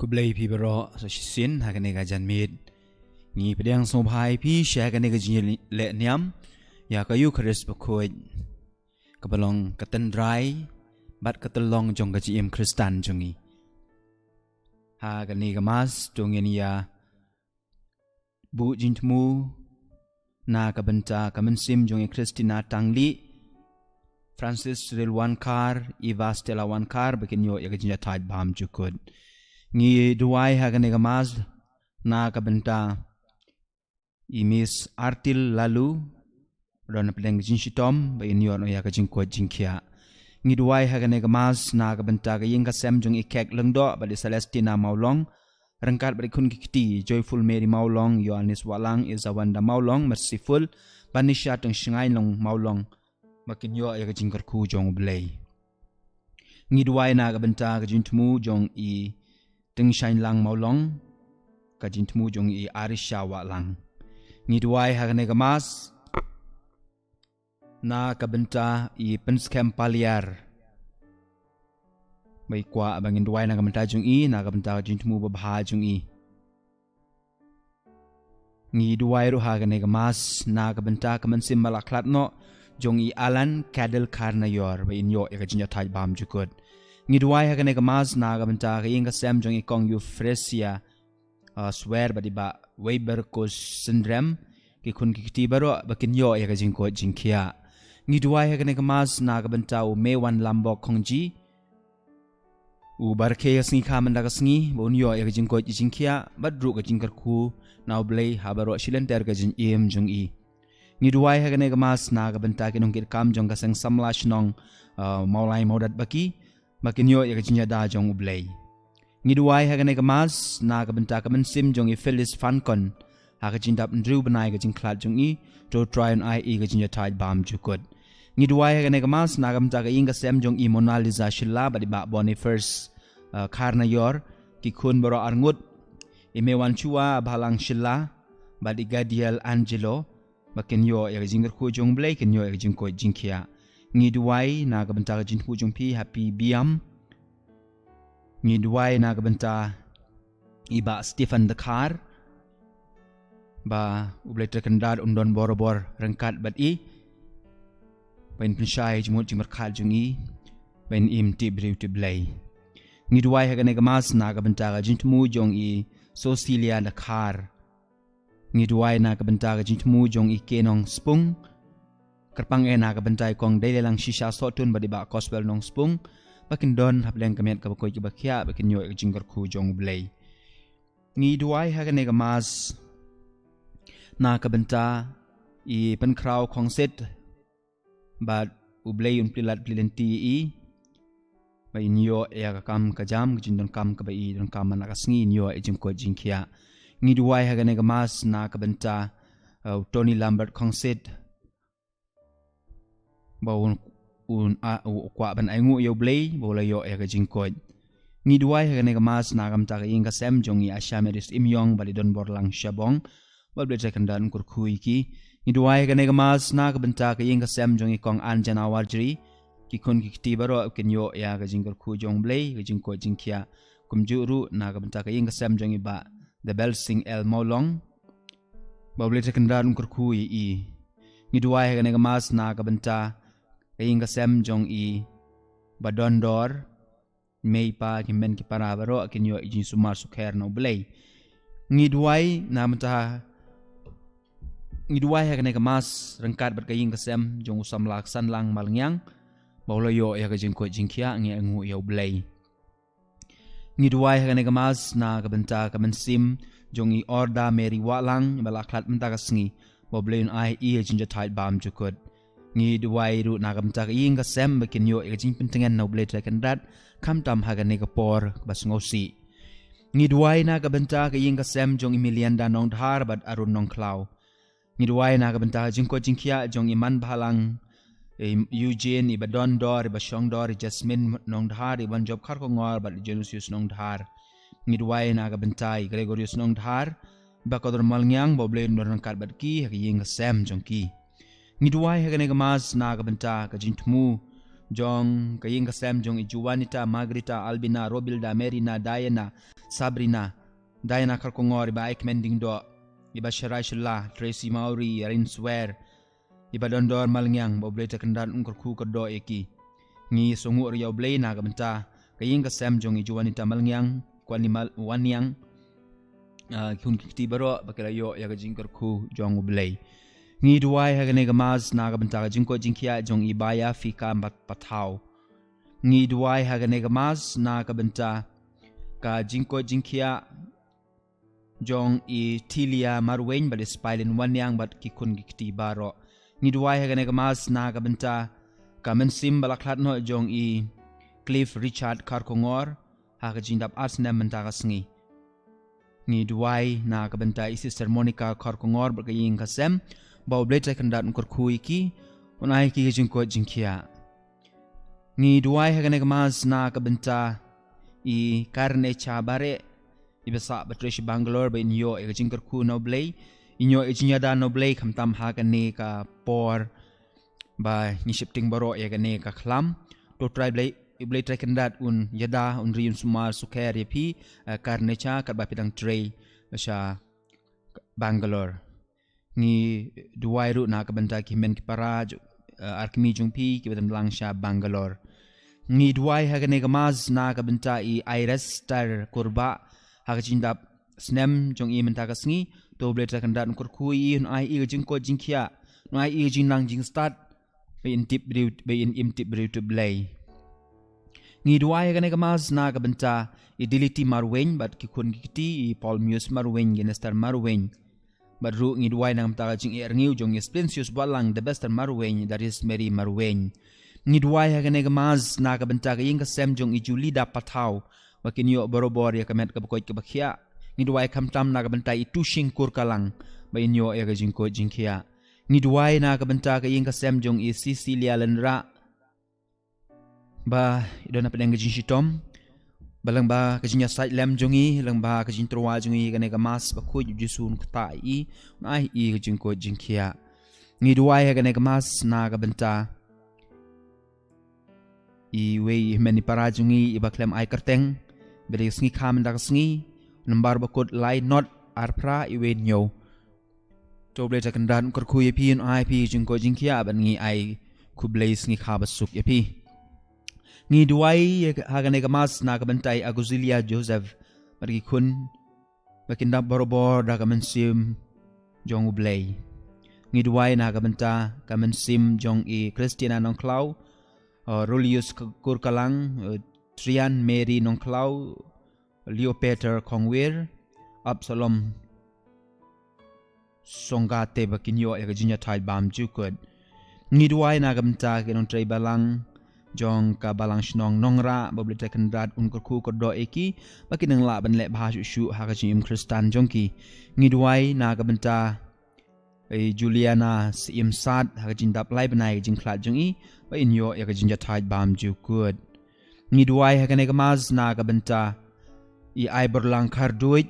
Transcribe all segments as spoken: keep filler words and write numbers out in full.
Khublei phi baroh sa shisien ha kane ka janmiet. Ngi pdiang sngewbha ïa phi sha kane ka jingïaleh niam ïa ka Ïukharist bakhuid, kaba long ka tynrai bad ka tyllong jong ka jingim Khristan jong ngi. Ha kane ka Mass to ngin ïa buh jingthmu na ka bynta ka mynsiem jong i Christina Tangli, Francis Ril Wankhar, Eva Stella Wankhar, ba kin ïoh ïa ka jingïathait bam jukut. Ngi duwai ha kane ka Mass na ka bynta i Miss Artil Lalu, don na pdeng ka jingshitom ba in ïoh ïa ka jingkoit jingkhiah. Ngi duwai ha kane ka Mass na ka bynta ka ïing ka sem jong i Kek Lyngdoh bad i Celestina Mawlong, ryngkat bad i khun ki kti, Joyful Mary Mawlong, Ïoannis Wahlang, Isawanda Mawlong, Merciful, bad Nisha Tyngshngaiñ Long Mawlong, ba kin ïoh ïa ka jingkyrkhu jong U Blei. Ngi duwai na ka bynta ka jingthmu jong i Tyngshaiñ Lang Mawlong, ka jingthmu jong i Arisha Wahlang. Ngi duwai ha kane ka Mass na ka bynta i Pynskhem Paliar, ba i kwah ba ngin duwai na ka bynta jong i, na ka bynta ka jingthmu babha jong i. Ngi duwai ruh ha kane ka Mass na ka bynta ka mynsiem ba la khlad noh jong i Alan Kadel Kharnaior, ba in ïoh ïa ka jingïathait bam jukut. Ngi duwai ha kane ka Mass na ka bynta ka ïing ka sem jong i Kong Euphrasia, uh, Swer bad i Bah Weiber Kos Syndrem, ki khun ki kti baroh ba kin ïoh ïa ka jingkoit jingkhiah. Ngi duwai ha kane ka Mass na ka bynta u Mewan Lambok Khongji, u ba rakhe ïa ka sngi kha mynta ka sngi, ba un ïoh ïa ka jingkoit jingkhiah bad ruh ka jingkyrkhu na U Blei ha baroh shi lynter ka jingim jong i. Ngi duwai ha kane ka Mass na ka bynta ki nongkitkam jong ka seng samla shnong, uh, Mawlai Mawdat Baki, ba kin ïoh ïa ka jingïada jong U Blei. Ngi duwai ha kane ka Mass na ka bynta ka mynsiem jong i Phyllis Fankon, ha ka jingdap hynriew bnai ka jingkhlad jong i, to Trai un ai i ka jingïathait bam jukut. Ngi duwai ha kane ka Mass na ka bynta ka ïing ka sem jong i Mona Lisa Shylla bad i Bah Boniface, uh, Kharnaior, ki khun baroh arngut, i Mewan Chua Bhalang Shylla bad i Gadiel Angelo, ba kin ïoh ïa ka jingkyrkhu jong U Blei, kin ïoh ïa ka jingkoit jingkhiah. Ngi duwai na ka bynta ka jingthmu jong phi Happy Biam. Ngi duwai na ka bynta i Bah Stephen Dkhar, ba U Blei Trai Kynrad un don borabor ryngkat bad i, ba in pynshai jingmut jingpyrkhat jong i, ba in im tip briew tip Blei. Ngi duwai ha kane ka Mass na ka bynta ka jingthmu jong i Cecilia Dkhar. Ngi duwai na ka bynta ka jingthmu jong i Kenong Spung, kyrpang eh na ka bynta i Kong Deilelang Shisha Sohtun bad i Bah Gospel Nongspung, ba kin don hapdeng ka met kaba koit kaba khiah, ba kin ïoh ïa ka jingkyrkhu jong U Blei. Ngi duwai ha kane ka Mass na ka bynta i Pynkhraw Khongsit, bad U Blei un plie lad plie lynti ïa i, ba in ïoh ïa ka kam ka jam, ka jingdonkam kaba i donkam man la ka sngi, in ïoh ïa ka jingkoit jingkhiah. Ngi duwai ha kane ka Mass na ka bynta, uh, u Tony Lambert Khongsit, ba un, un a, u kwah ban ainguh ïa U Blei, ba u la ïoh ïa ka jingkoit. Ngi duwai ha kane ka Mass na ka bynta ka ïing ka sem jong i Asha Mary Syiemiong bad i Donborlang Shabong, ba U Blei Trai Kynrad un kyrkhu ïa ki. Ngi duwai ha kane ka Mass na ka bynta ka ïing ka sem jong i Kong Anjana Warjri, ki khun ki kti baroh kin ïoh ïa ka jingkyrkhu jong U Blei, ka jingkoit jingkhiah. Kumjuh ruh na ka bynta ka ïing ka sem jong i Bah Debelsing L Mawlong, ba U Blei Trai Kynrad un kyrkhu ïa i. Ngi duwai ha kane ka Mass na ka bynta ka ïing ka sem jong i Bah Dondor, mei pa, ki hynmen ki para baroh kin ïoh ïa ka jingsumar sukher na U Blei. Ngi duwai na ka bynta, ngi duwai ha kane ka Mass ryngkat bad ka ïing ka sem jong u samla Ksanlang Malngiang, ba u la ïoh ïa ka jingkoit jingkhiah, ngi ainguh ïa U Blei. Ngi duwai ha kane ka Mass na ka bynta ka mynsiem jong i Orda Mary Wahlang, ba la khlad mynta ka sngi, ba U Blei un ai ïa ka jingïathait bam jukut. Ngi duwai ruh na ka bynta ka ïing ka sem, ba kin ïoh ïa ka jingpyntngen na U Blei Trai Kynrad, khamtam ha kane ka por kaba sngewsih. Ngi duwai na ka bynta ka ïing ka sem jong i Milianda Nongdhar bad Arun Nongkhlaw. Ngi duwai na ka bynta ka jingkoit jingkhiah jong i Manbhalang, i Eugene, i Bah Dondor, i Bah Shongdor, i Jasmine Nongdhar, i Wanjop Kharkongor bad i Dionysius Nongdhar. Ngi duwai na ka bynta i Gregorius Nongdhar, Bah Kodor Malngiang, ba U Blei un don ryngkat bad ki ha ka ïing ka sem jong ki. Ngi duwai ha kane ka Mass na ka bynta ka jingthmu jong ka ïing ka sem jong i Juanita, Margarita, Albina, Robilda, Merina, Diana, Sabrina, Diana Kharkongor, iba ai kmen ding doh, iba Sharai Shulla, Tracy Mauri, Yarin Swer, iba Dondor Malngiang, ba U Blei Trai Kynrad un kyrkhu kyrdoh ïa ki. Ngi sngewnguh ïa U Blei na ka bynta ka ïing ka sem jong i Juanita Malngiang, Kwanli Mal-, Waniang, ah, ki khun ki kti baroh, ba ki la ïoh ïa ka jingkyrkhu jong U Blei. Ngi duwai ha kane ka mass na ka bynta ka jingkoit jingkhiah jong i Baya Fika Pat-, Pathaw. Ngi duwai ha kane ka mass na ka bynta ka jingkoit jingkhiah jong i Tilia Marwein bad i Spailin Waniang bad ki khun ki kti baroh. Ngi duwai ha kane ka mass na ka bynta ka mynsiem ba la khlad noh jong i Cliff Richard Kharkongor ha ka jingdap ar snem mynta ka sngi. Ngi duwai na ka bynta i Sister Monica Kharkongor bad ka ïing ka sem, ba U Blei Trai Kynrad un kyrkhu ïa ki, un ai ïa ki ka jingkoit jingkhiah. Ngi duwai ha kane ka mass na ka bynta i Karnecha Bareh, iba sah ba trei sha Bangalore, ba in ïoh ïa ka jingkyrkhu na U Blei, in ïoh ïa ka jingïada na U Blei, khamtam ha kane ka por ba ngi sheptieng baroh ïa kane ka khlam. To Trai Blei, U Blei Trai Kynrad un ïada, un ri, un sumar sukher ïa phi, eh, Karnecha, katba phi dang trei sha Bangalore. Ngi duwai ruh na ka bynta ki hynmen ki para, ju-, eh, ar kmie jong phi kiba dang lang sha Bangalore. Ngi duwai ha kane ka mass na ka bynta i Iris Tar Kurbah ha ka jingdap snem jong i mynta ka sngi, to U Blei Trai Kynrad un kyrkhu ïa i, un ai ïa i ka jingkoit jingkhiah, un ai ïa i ka jingnang jingstad, ba in tip briew, ba in im tip briew tip Blei. Ngi duwai ha kane ka mass na ka bynta i Diliti Marwein bad ki khun ki kti, i Paul Muse Marwein, Ginester Marwein. Bad ruh ngi duwai na ka bynta ka jingïarngiw jong i Splinsius Balang, Debester Marwein, Darius Mary Marwein. Ngi duwai ha kane ka mass na ka bynta ka ïing ka sem jong i Julida Pathaw, ba kin ïoh barobor ïa ka met kaba koit kaba khiah. Ngi duwai khamtam na ka bynta i Tushing Kurkalang, ba in ïoh ïa ka jingkoit jingkhiah. Ngi duwai na ka bynta ka ïing ka sem jong i Cecilia Lynrah, ba i don hapdeng ka jingshitom, ba lyngba ka jingïasaid lem jong i, lyngba ka jingtyrwa jong i ha kane ka mass bakhuid, U Jisu un ktah ïa i, un ai ïa i ka jingkoit jingkhiah. Ngi duwai ha kane ka mass na ka bynta iwei i hynmen i para jong i iba khlem ai kyrteng, ba dei ka sngi kha mynta ka sngi, nambar bakut lai nod ar phra iwei hynñiew. To U Blei Trai Kynrad un kyrkhu ïa phi, un ai phi jingkoit jingkhiah, bad ngi ai khublei sngi kha basuk ïa phi. Ngi duwai ha kane ka mass na ka bynta i Aguzilia Joseph bad ki khun, ba kin dap barobor da ka mynsiem jong U Blei. Ngi duwai na ka bynta ka mynsiem jong i Christina Nongkhlaw, eh, Rolius K-, Kurkalang, eh, Trian Mary Nongkhlaw, Leopeter Khongwir, Absalom Songate, ba kin ïoh ïa ka jingïathait bymjukut. Ngi duwai na ka bynta ki nongtrei balang jong ka balang shnong Nongrah, ba U Blei Trai Kynrad un kyrkhu kyrdoh ïa ki, ba kin nang lah ban leh bha shuh shuh ha ka jingim Khristan jong ki. Ngi duwai na ka bynta i Juliana Syiem Sad ha ka jingdap lai bnai ka jingkhlad jong i, ba in ïoh ïa ka jingïathait bymjukut. Ngi duwai ha kane ka mass na ka bynta i Aiborlang Kharduid,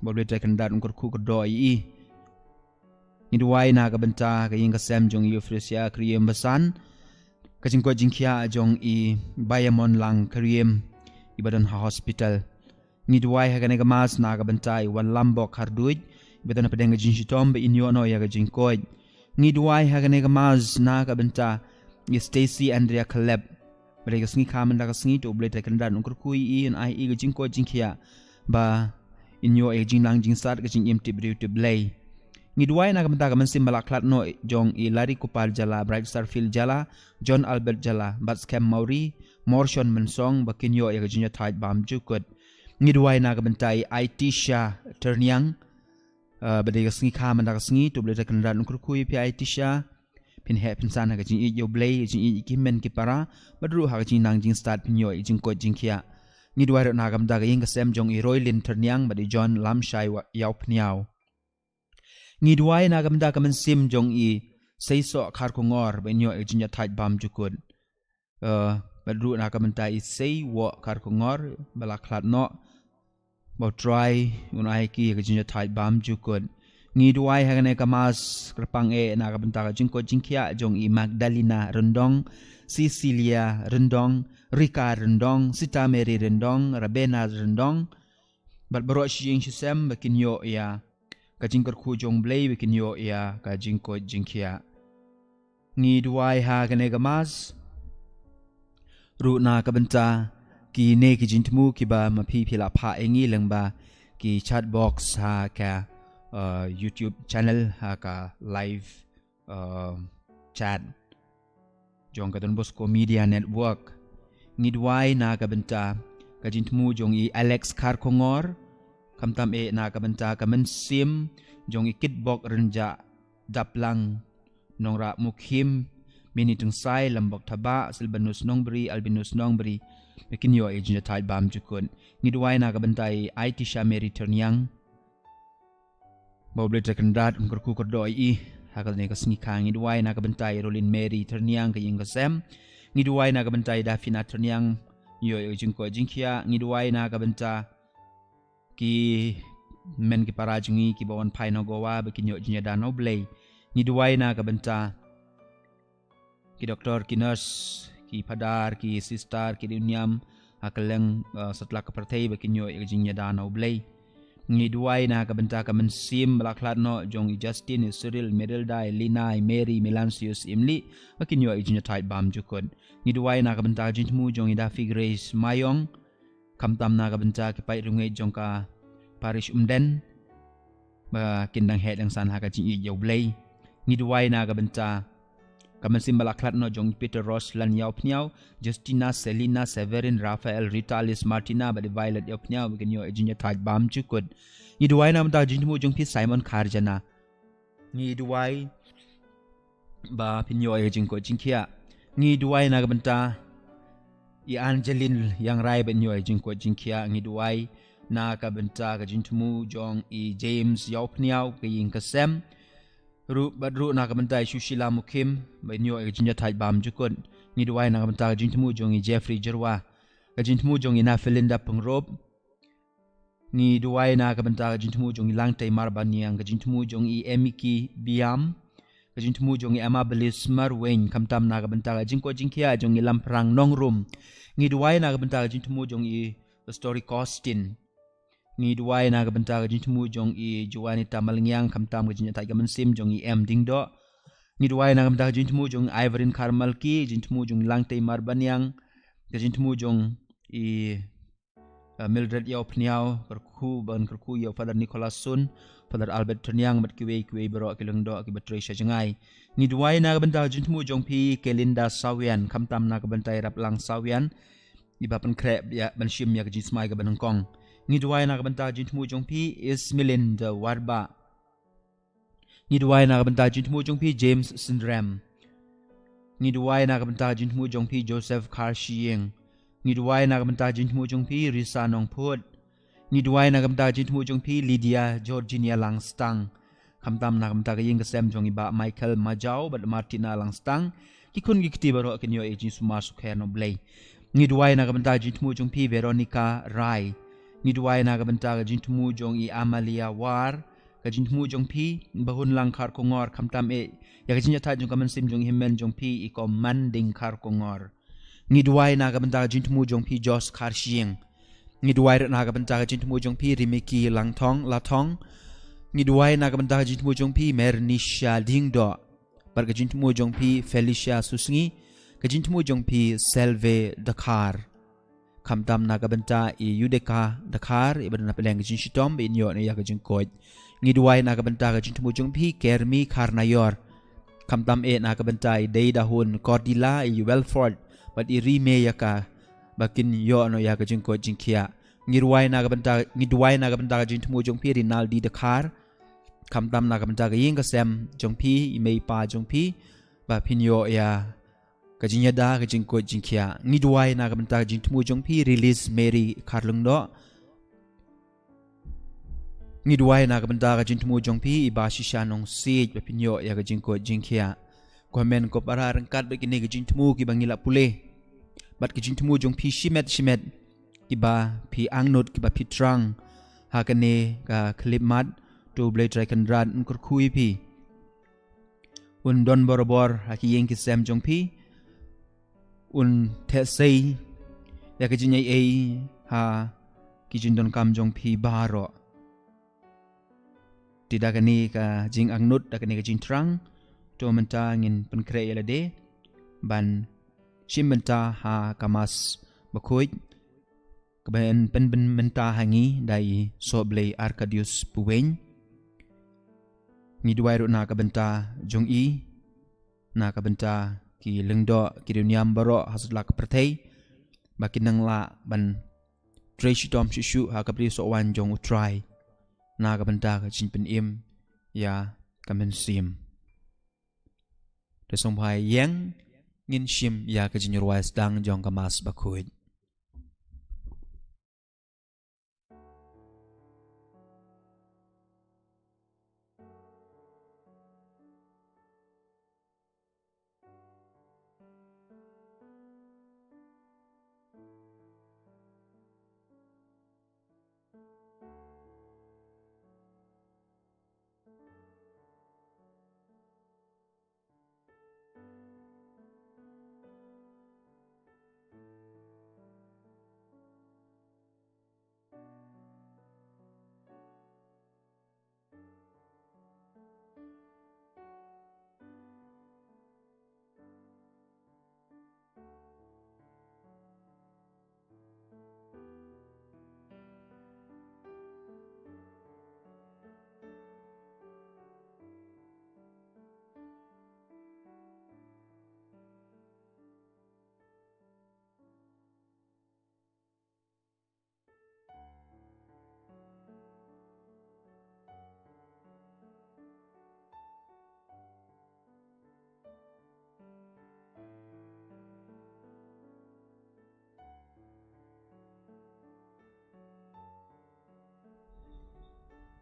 ba U Blei Trai Kynrad un kyrkhu kyrdoh ïa i. Ngi duwai na ka bynta ka ïing ka sem jong i Euphrasia Kyrïem Basan, ka jingkoit jingkhiah jong i Baiamonlang Kyrïem, iba don ha hospital. Ngi duwai ha kane ka mass na ka bynta i Wanlambok Kharduid, iba don hapdeng ka jingshitom, ba in ïoh noh ïa ka jingkoit. Ngi duwai ha kane ka mass na ka bynta i Stacy Andrea Khlep, ba dei ka sngi kha mynta ka sngi, to U Blei Trai Kynrad un kyrkhu ïa i, un ai ïa i ka jingkoit jingkhiah, ba in ïoh ïa ka jingnang jingstad, ka jingim tip briew tip Blei. Ngi duwai na ka bynta ka mynsiem ba la khlad noh jong i Larry Kupar Jala, Bright Starfield Jala, John Albert Jala, Batskhem Mawrie, Morshon Mynsong, ba kin ïoh ïa ka jingïathait bymjukut. Ngi duwai na ka bynta i Aitisha Tyrniang, eh, ba dei ka sngi kha mynta ka sngi, to U Blei Trai Kynrad un kyrkhu ïa phi Aitisha, phin heh phin san ha ka jingïeit ïa U Blei, ka jingïeit ïa ki hynmen ki para, bad ruh ha ka jingnang jingstad phin ïoh ïa ka jingkoit jingkhiah. Ngi duwai ruh na ka bynta ka ïing ka sem jong i Roylin Tyrniang bad i John Lamshai Wa-, Ïawphniaw. Ngi duwai na ka bynta ka mynsiem jong i Seisoh Kharkongor, ba in ïoh ïa ka jingïathait bymjukut. Eh, bad ruh na ka bynta i Seiwoh Kharkongor, ba la khlad noh, ba U Trai un ai ïa ki ïa ka jingïathait bymjukut. Ngi duwai ha kane ka mass kyrpang eh na ka bynta ka jingkoit jingkhiah jong i Magdalena Ryndong, Cecilia Ryndong, Rika Ryndong, Sita Mary Ryndong, Rabena Ryndong, bad baroh shi ïing shi sem ba kin ïoh ïa ka jingkyrkhu jong U Blei, ba kin ïoh ïa ka jingkoit jingkhiah. Ngi duwai ha kane ka Mass ruh na ka bynta kine ki jingthmu kiba ma phi phi la phah ïa ngi lyngba ki chat box ha ka, uh, YouTube channel, ha ka live, uh, chat jong ka Don Bosco Media Network. Ngi duwai na ka bynta ka jingthmu jong i Alex Kharkongor, khamtam eh na ka bynta ka mynsiem jong i Kitbok Rynjah Daplang, Nongrah Mukhim, Mini Tyngsai, Lambok Thabah, Silbanus Nongbri, Albinus Nongbri, ba kin ïoh ïa ka jingïatai bam jukut. Ngi duwai na ka bynta i Aitisha Mary Tyrniang, ba U Blei Trai Kynrad un kyrkhu kyrdoh ïa i ha kane ka sngi kha. Ngi duwai na ka bynta i Rolin Mary Tyrniang, ka ïing ka sem. Ngi duwai na ka bynta i Dafina Tyrniang, ïoh ïa ka jingkoit jingkhiah. Ngi duwai na ka bynta ki hynmen ki para jong ngi kiba wan phai na Goa ba kin ïoh jingïada na U Blei. Ngi duwai na ka bynta ki doktor, ki nurse, ki phadar, ki sister, ki riewniam ha kylleng, uh, satlak ka pyrthei ba kin ïoh ïa ka jingïada na U Blei. Ngi duwai na ka bynta ka mynsiem ba la khlad noh jong i Justin, i Cyril, i Merilda, i Lina, i Mary, i Melansius, i Imli, ba kin ïoh ïa ka jingïatai bam jukut. Ngi duwai na ka bynta ka jingthmu jong i Daffy Grace Maiong, khamtam na ka bynta ki paid riewngeit jong ka parish Umden ba kin dang heh dang san ha ka jingïeit ïa U Blei. Ngi duwai na ka bynta ka mynsiem ba la khlad noh jong i Peter Ross Lan Ïawphniaw, Justina, Selina, Severin, Raphael, Rita, Alice, Martina bad i Violet Ïawphniaw ba kin ïoh ïa ka jingïatai bam jukut. Ngi duwai na ka bynta ka jingthmu jong phi Simon Kharjana. Ngi duwai ba phin ïoh ïa ka jingkoit jingkhiah. Ngi duwai na ka bynta i Angeline Ïangrai ba phin ïoh ïa ka jingkoit jingkhiah. Ngi duwai na ka bynta ka jingthmu jong i James Ïawphniaw, ka ïing ka sem. Ruh bad ruh na ka bynta i Sushila Mukhim ba phin ïoh ïa ka jingïatai bam jukut. Ngi duwai na ka bynta ka jingthmu jong i Jeffrey Jyrwa, ka jingthmu jong i Nafelinda Pyngrope. Ngi duwai na ka bynta ka jingthmu jong i Langtei Marbaniang, ka jingthmu jong i Emiki Biam, ka jingthmu jong i Amabilis Marwein, khamtam na ka bynta ka jingkoit jingkhiah jong i Lamphrang Nongrum. Ngi duwai na ka bynta ka jingthmu jong i Pastor Costin. Ngi duwai na ka bynta ka jingthmu jong i Juanita Malngiang, khamtam ka jingïatai ka mynsiem jong i Em Dingdoh. Ngi duwai na ka bynta ka jingthmu jong i Ivorin Kharmalki, ka jingthmu jong i Langtei Marbaniang, ka jingthmu jong i, uh, Mildred Ïawphniaw, kyrkhu ban kyrkhu ïa u Father Nicholas Sun, Father Albert Tyrniang bad kiwei kiwei baroh ki lyngdoh kiba trei sha jngai. Ngi duwai na ka bynta ka jingthmu jong phi Kelinda Sawian, khamtam na ka bynta i Raplang Sawian, iba pynkhreh ïa ban shim ïa ka jingsmai kaba nyngkong. Ngi duwai na ka bynta ka jingthmu jong phi Ismilin de Warba. Ngi duwai na ka bynta ka jingthmu jong phi James Synrem. Ngi duwai na ka bynta ka jingthmu jong phi Joseph Kharshiing. Ngi duwai na ka bynta ka jingthmu jong phi Risa Nongphut. Ngi duwai na ka bynta ka jingthmu jong phi Lydia Georginia Langstang, khamtam na ka bynta ka ïing ka sem jong i Bah Michael Majaw bad Martina Langstang. Ki khun ki kti baroh kin ïoh ïa ka jingsumar sukher na U Blei. Ngi duwai na ka bynta ka jingthmu jong phi Veronica Rai. Ngi duwai na ka bynta ka jingthmu jong i Amalia War, ka jingthmu jong phi Bahunlang Kharkongor, khamtam eh ïa ka jingïatai jong ka mynsiem jong i hynmen jong phi i Komanding Kharkongor. Ngi duwai na ka bynta ka jingthmu jong phi Josh Kharshiing. Ngi duwai ruh na ka bynta ka jingthmu jong phi Rimiki Langthong Lathong. Ngi duwai na ka bynta ka jingthmu jong phi Mernisha Dingdoh bad ka jingthmu jong phi Felicia Susngi, ka jingthmu jong phi Selve Dkhar, khamtam na ka bynta i Yudeka Dkhar iba don na pdeng ka jingshitom ba in ïoh na ïa ka jingkoit. Ngi duwai na ka bynta ka jingthmu jong phi Kermi Kharnaior, khamtam eh na ka bynta i Deidahun Cordila, i Welford bad i Rime Ïaka ba kin ïoh na ïa ka jingkoit jingkhiah. Ngi duwai na ka bynta, ngi duwai na ka bynta ka jingthmu jong phi Rinaldi Dkhar, khamtam na ka bynta ka ïing ka sem jong phi, i mei pa jong phi, ba phin ïoh ïa ka jingïada ka jingkoit jingkhiah. Ngi duwai na ka bynta ka jingthmu jong phi Release Mary Kharlyngdoh. Ngi duwai na ka bynta ka jingthmu jong phi i Bashisha Nongsiej ba phin ïoh ïa ka jingkoit jingkhiah. Ko hynmen ko para, ryngkat bad kine ki jingthmu kiba ngi la pule bad ki jingthmu jong phi shimet shimet kiba phi angnud, kiba phi thrang ha kane ka khyllipmat, to U Blei Trai Kynrad un kyrkhu ïa phi. Un don barabor ha ki ïing ki sem jong phi. Un theh sei ïa ka jingaiei ha ki jingdonkam jong phi baroh. Te da kane ka jingangnud, da kane ka jingthrang, to mynta ngin pynkhreh ïa lade ban shim bynta ha ka Mass bakhuid, kaban pynbynta ha ngi da i Sohblei Arkadius Puwein. Ngi duwai ruh na ka bynta jong i, na ka bynta ki lyngdoh, ki riewniam baroh ha satlak pyrthei, ba kin nang lah ban trei shitom shisha ha ka brisoh wan jong U Trai, na ka bynta ka jingpynim ïa ka mynsiem. Te sngewbha ïeng, ngin shim ïa ka jingrwai sdang jong ka Mass bakhuid.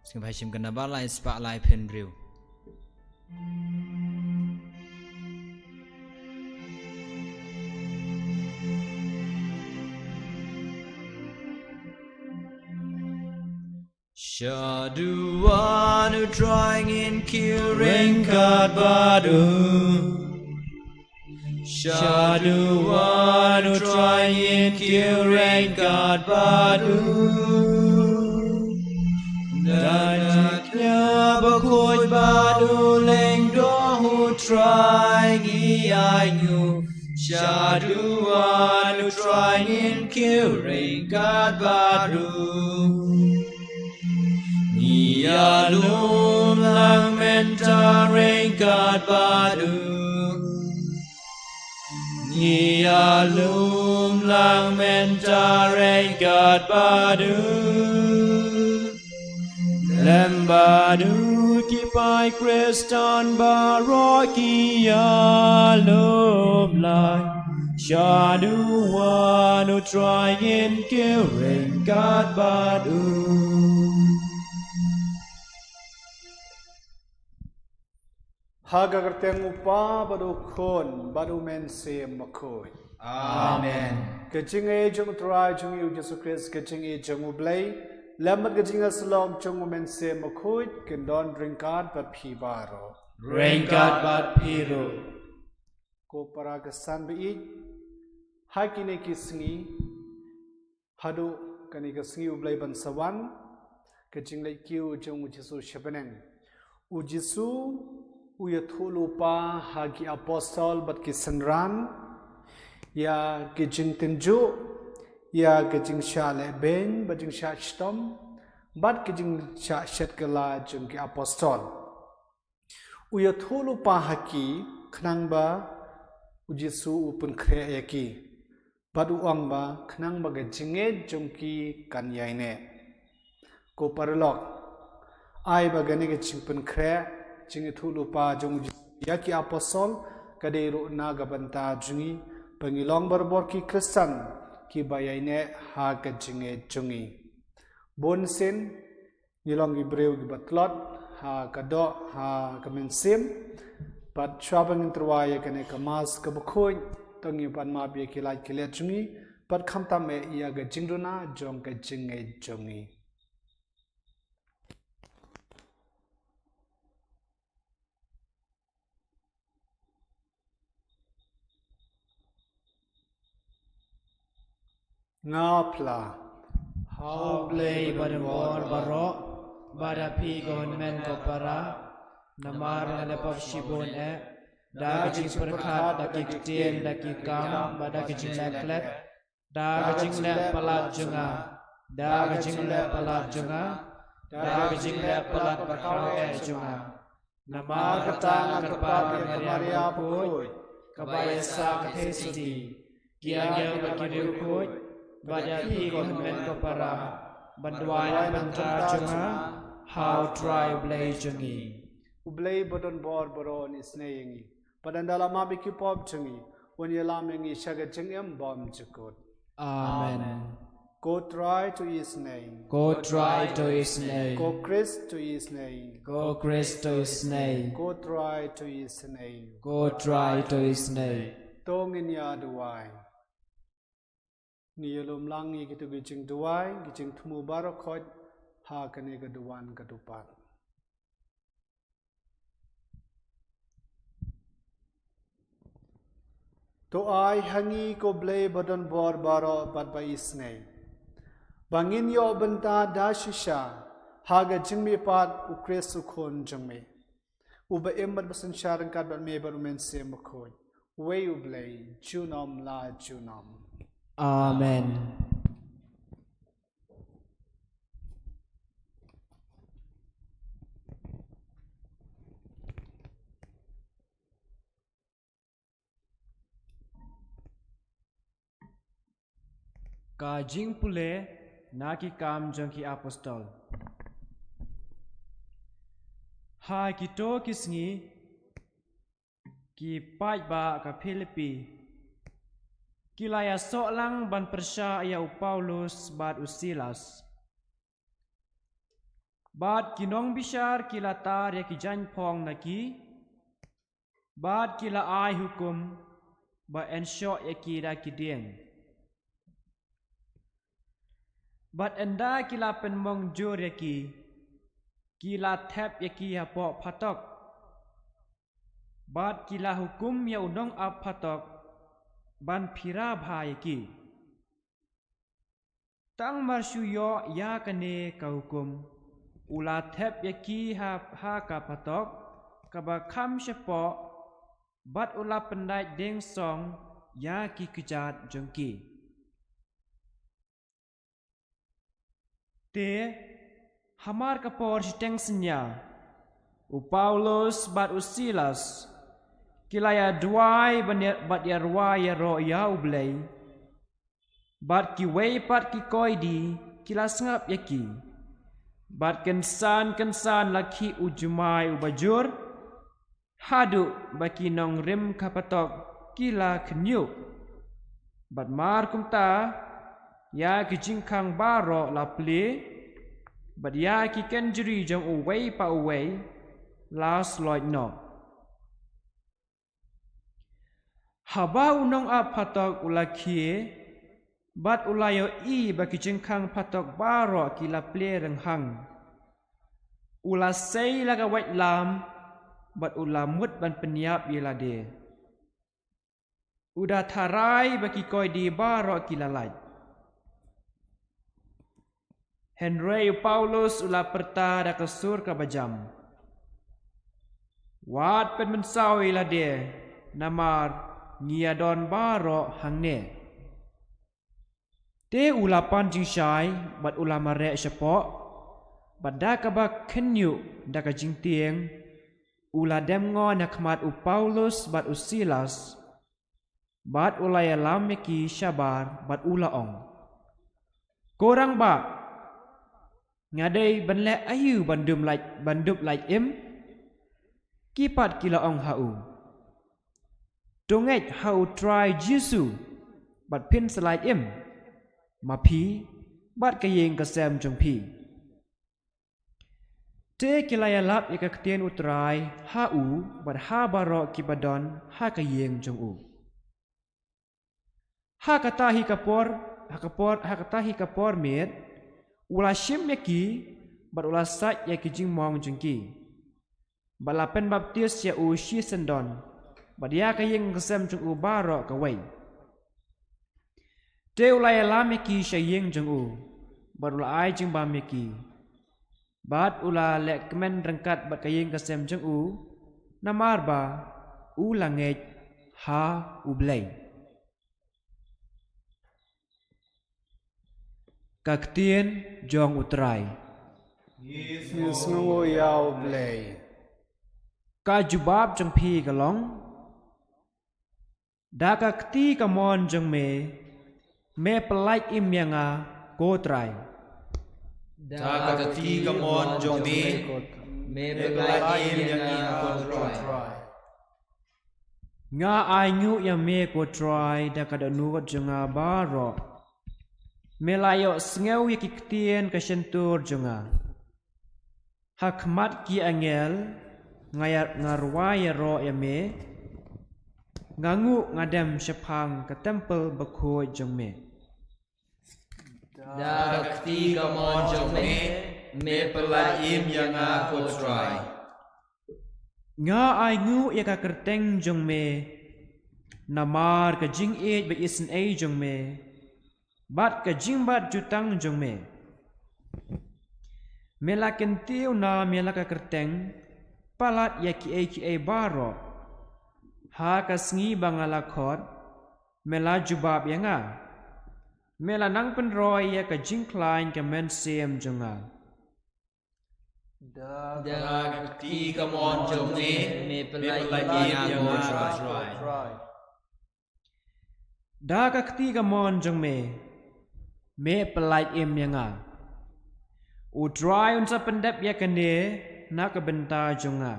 Sngewbha shim ka naba lai spah laiphew hynriew. Shaduh wan U Trai, ngin kiew ryngkat bad u. Shaduh wan U Trai, ngin kiew ryngkat bad u. Dang ïa bakhuid bad u lyngdoh U Trai ngi ainguh. Shaduh wan U Trai, ngin kiew ryngkat bad u. Ngi ïalum lang mynta ryngkat bad u. Ngi ïalum lang mynta ryngkat bad u. Lem bad u ki paid Khristan baroh ki ïalum lang. Shaduh wan U Trai, ngin kiew ryngkat bad u. Ha ka kyrteng U Kpa bad U Khun bad U Mynsiem Bakhuid. Amen. Ka jingngeit jong U Trai jong ngi U Jisu Khrist, ka jingngeit jong U Blei, lem bad ka jingïasyllok jong U Mynsiem Bakhuid, kin don ryngkat bad phi baroh. Ryngkat bad phi ruh. Ko para khristan ba ïeit, ha kine ki sngi, haduh kane ka sngi U Blei ban sa wan, ka jingleit kiew jong U Jisu sha bneng. U Jisu u ïathuhlypa ha ki apostol bad ki synran ïa ki jingtynjuh, ïa ki jingshah lehbeiñ bad jingshah shitom bad ki jingshah shet kylla jong ki apostol. U ïathuhlypa ha ki khnang ba U Jisu u pynkhreh ïa ki. Bad u ong ba khnang ba ka jingngeit jong ki kan ïaineh. Ko paralok, ai ba kane ka jingpynkhreh, jingïathuhlypa jong U Jisu ïa ki apostol, ka dei ruh na ka bynta jong ngi, ba ngin long barabor ki khristan kiba ïaineh ha ka jingngeit jong ngi. Bun sien ngi long ki briew kiba tlot ha ka doh, ha ka mynsiem. Bad shuwa ba ngin tyrwa ïa kane ka Mass kaba khuid, to ngin pan map ïa ki lait ki let jong ngi, bad khamtam eh ïa ka jingduna jong ka jingngeit jong ngi. Nga phla. Ha U Blei ba don bor baroh, bad ha phi ko hynmen ko para, namar nga la pap shibun eh, da ka jingpyrkhat, da ki ktien, da ki kam, bad da ka jingleh klet, da ka jingleh palat jong nga, da ka jingleh palat jong nga, da ka jingleh palat bakhraw eh jong nga. Namar kata nga kyrpad ïa ka Maria bakhuid, kaba ïasah ka Theisotti, ki angel bad ki riewkhuid, bad ïa phi ko hynmen ko para, ban duwai na ka bynta jong nga ha U Trai U Blei jong ngi. U Blei ba don bor baroh un isynei ïa ngi, bad ynda la map ïa ki pop jong ngi, un ïalam ïa ngi sha ka jingim bymjukut. Amen. Ko Trai to isynei. Ko Trai to isynei. Ko Khrist to isynei. Ko Khrist to isynei. Ko Trai to isynei. Ko Trai to isynei. To ngin ïa duwai. Ngi ïalum lang ïa kito ki jingduwai, ki jingthmu baroh khoit, ha kane ka duwan ka dupat. To ai ha ngi ko Blei ba don bor baroh bad ba isynei, ba ngin ïoh bynta da shisha ha ka jingmihpat U Khrist U Khun jong me, uba im bad ba synshar ryngkat bad me bad U Mynsiem Bakhuid, uwei U Blei, junom la junom. Amen. Ka jingpule na Ki Kam jong ki Apostol. Ha kito ki sngi, ki paidbah ka Philippi ki la ïasoh lang ban pyrshah ïa u Paulus bad u Silas. Bad ki nongbishar ki la tar ïa ki jaiñphong na ki, bad ki la ai hukum ba yn shoh ïa ki da ki dieng. Bad ynda ki la pynmong jur ïa ki, ki la thep ïa ki hapoh phatok. Bad ki la hukum ïa u nongap phatok ban phira bha ïa ki. Tang mar shu ïoh ïa kane ka hukum, u la thep ïa ki ha, ha ka phatok kaba kham shapoh, bad u la pyndait dieng song ïa ki kjat jong ki. Te, hamar ka por shiteng synñia, u Paulus bad u Silas ki la ïa duwai bad ïa, bad ïa rwai ïaroh ïa U Blei. Bad kiwei pat ki koidi ki la sngap ïa ki. Bad kynsan kynsan la khih u jumai uba jur, haduh ba ki nongrim ka phatok ki la khynñiuh. Bad mar kumta, ïa ki jingkhang baroh la plie, bad ïa ki kynjri jong uwei pa uwei la sloit noh. Haba u nongap phatok u la khie, bad u la ïohi ba ki jingkhang phatok baroh ki la plie rynghang, u la sei la ka waitlam, bad u la mut ban pynïap ïa lade. U da tharai ba ki koidi baroh ki la lait. Hynrei u Paulus u la pyrta da ka sur kaba jam: Wat pynmynsaw ïa lade, namar ngi ïa don baroh hangne. Te u la pan jingshai, bad u la mareh shapoh, bad da kaba khynñiuh da ka jingtieng, u la dem ngon ha khmat u Paulus bad u Silas, bad u la ïalam ïa ki shabar, bad u la ong: Ko rangbah, nga dei ban leh aïu ban dum lait, ban dum lait im? Ki pat ki la ong ha u: To ngeit ha U Trai Jisu, bad phin sa lait im, ma phi, bad ka ïing ka sem jong phi. Te ki la ïalap ïa ka ktien U Trai ha u, bad ha baroh kiba don ha ka ïing jong u. Ha kata hi ka por, ha ka por, ha kata hi ka por miet, u la shim ïa ki, bad u la sait ïa ki jingmong jong ki. Bad la pynbaptis ïa u shisyndon, bad ïa ka ïing ka sem jong u baroh kawei. Te u la ïalam ïa ki sha ïing jong u, bad u la ai jingbam ïa ki. Bad u la leh kmen ryngkat bad ka ïing ka sem jong u, namar ba u la ngeit ha U Blei. Ka ktien jong U Trai. Ngi sngewnguh ïa U Blei. Ka jubab jong phi ka long: Da ka kti kamon jong me, me pyllait im ïa nga, ko Trai. Da ka kti kamon jong me, me pyllait im ïa nga, ko Trai. Nga ainguh ïa me, ko Trai, da ka dohnud jong nga baroh. Me la ïohsngew ïa ki ktien ka shyntur jong nga. Ha khmat ki angel, nga ïa, nga rwai ïaroh ïa me. Nga nguh nga dem shaphang ka templ bakhuid jong me. Da ka kti kamon jong me, me pyllait im ïa nga, ko Trai. Nga ainguh ïa ka kyrteng jong me, namar ka jingïeit ba isynei jong me, bad ka jingbat jutang jong me. Me la kyntiew nam ïa la ka kyrteng, palat ïa kiei kiei baroh. Ha ka sngi ba nga la khot, me la jubab ïa nga. Me la nang pynroi ïa ka jingkhlaiñ ka mynsiem jong nga. Da ka kti kamon jong me, me pyllait im ïa nga, ko Trai. Da ka kti kamon jong me, me pyllait im ïa nga. U Trai un sa pyndep ïa kane na ka bynta jong nga.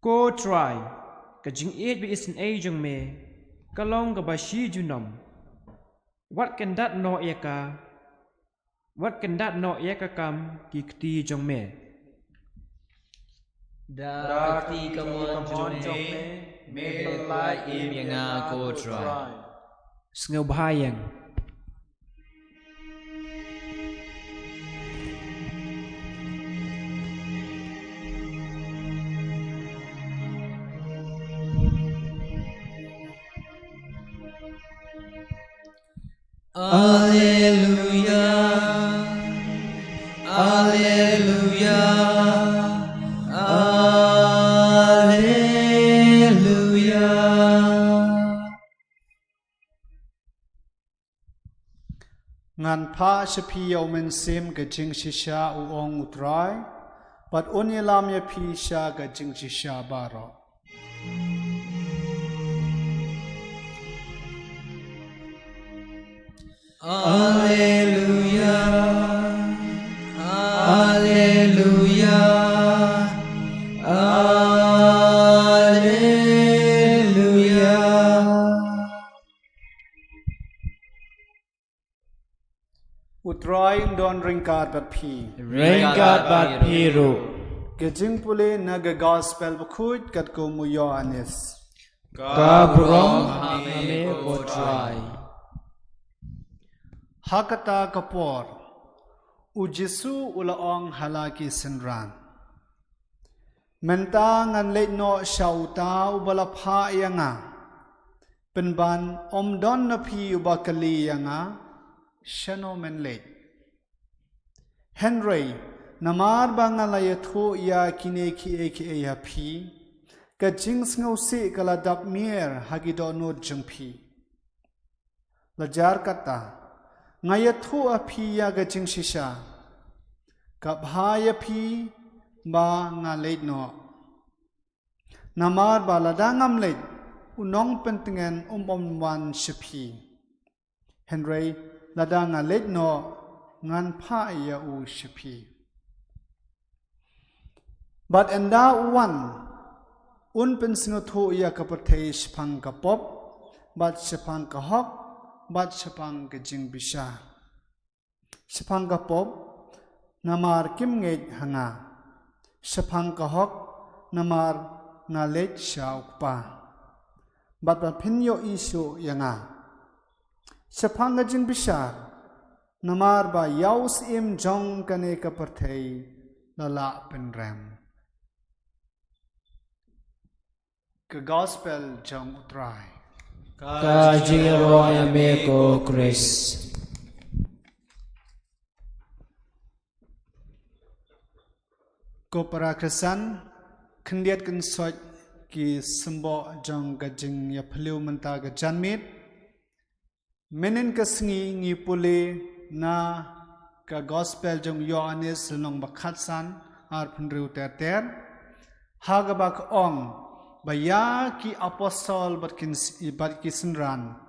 Ko Trai, ka jingïeit ba isynei jong me ka long kaba shi junom. Wat kyndat noh ïa ka, wat kyndat noh ïa ka kam ki kti jong me. Da ka kti kamon jong me, me pyllait im ïa nga, ko Trai. Sngewbha ïeng. Alleluia, alleluia, alleluia. Ngan phah sha phi ïa u mynsiem ka jingshisha, u ong U Trai, bad un ïalam ïa phi sha ka jingshisha baroh. Alleluia, alleluia, alleluia. U Trai un don ryngkat bad phi. Ryngkat bad phi ruh. Ka jingpule na ka Gospel bakhuid katkum u Ïoannis. Ka burom ha me, ko Trai. Ha kata ka por, U Jisu u la ong ha la ki synran: Mynta ngan leit noh sha uta uba la phah ïa nga. Pynban ym don na phi uba kylli ïa nga, shano men leit. Hynrei namar ba nga la ïathuh ïa kine kiei kiei ha phi, ka jingsngewsih ka la dap mier ha ki dohnud jong phi. La jar kata, nga ïathuh ha phi ïa ka jingshisha, ka bha ïa phi ba nga leit noh. Namar ba lada ngam leit, u nongpyntngen um, um wan sha phi. Hynrei lada nga leit noh, ngan phah ïa u sha phi. Bad ynda u wan, un pynsngewthuh ïa ka pyrthei shaphang ka pop, bad shaphang ka hok, bad shaphang ka jingbishar. Shaphang ka pop, namar kim ngeit ha nga. Shaphang ka hok, namar nga leit sha u Kpa. Bad ba phin ïohi shuh ïa nga. Shaphang ka jingbishar, namar ba ïa u Syiem jong kane ka pyrthei la lah pynrem. Ka Gospel jong U Trai. Ka jingïaroh ïa me, ko Khrist. Ko para Khristan, khyndiat kynsoit ki symboh jong ka jingïaphylliew mynta ka janmiet. Mynnin ka sngi ngi pule na ka Gospel jong Ïoannis lynnong ba khatsan, arphew hynriew ter ter. Ha kaba ka ong ba ïa ki apostol bad kin, bad ki synran,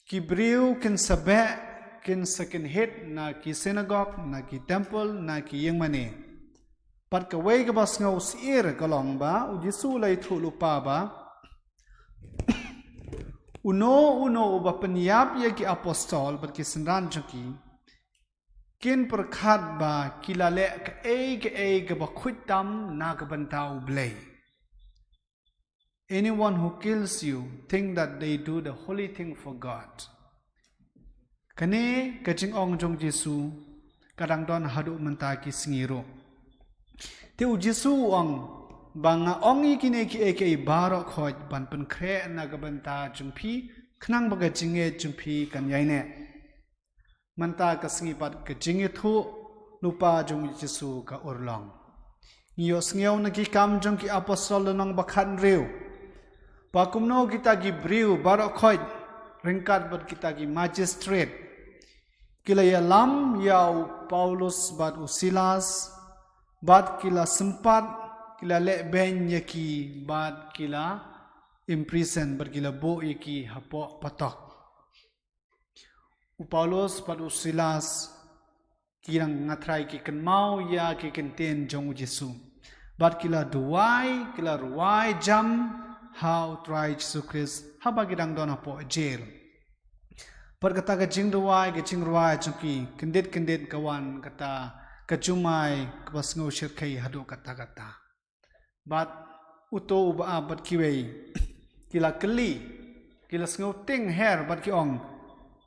ki briew kin sa beh, kin sa kynhit na ki synagog, na ki templ, na ki ïingmane. Bad kawei kaba sngewsyier ka long ba u Jisu u la ïathuh lypa ba uno uno uba pynïap ïa ki apostol bad ki synran jong ki, kin pyrkhat ba ki la leh kaei kaei kaba khuid tam na ka bynta U Blei. Anyone who kills you think that they do the holy thing for God. Kane ka jingong jong Jisu ka dang don haduh mynta ki sngi ruh. Te u Jisu u ong ba nga ong ïa kine kiei kiei baroh khoit ban pynkhreh na ka bynta jong phi, khnang ba ka jingngeit jong phi kan ïaineh. Mynta ka sngi pat ka jingïathuh lypa jong u Jisu ka urlong. Ngi ïohsngew na Ki Kam jong ki Apostol lynnong ba khathynriew ba kumno kita ki briew baroh khoit ryngkat bad kita ki magistrate ki la ïalam ïa u Paulus bad u Silas, bad ki la sympat, ki la leh beiñ ïa ki, bad ki la imprison, bad ki la buh ïa ki hapoh patok. U Paulus bad u Silas ki dang nga trai ki kynmaw ïa ki kyntien jong u Jisu. Bad ki la duwai, ki la rwai jam ha u Trai Jisu Khrist haba ki dang don hapoh jail. Bad kata ka jingduwai, ka jingrwai jong ki, kyndit kyndit ka wan kata ka jumai kaba sngew shyrkhei haduh katta katta. Bad uto uba ap bad kiwei ki la kylli, ki la sngewtieng her bad ki ong,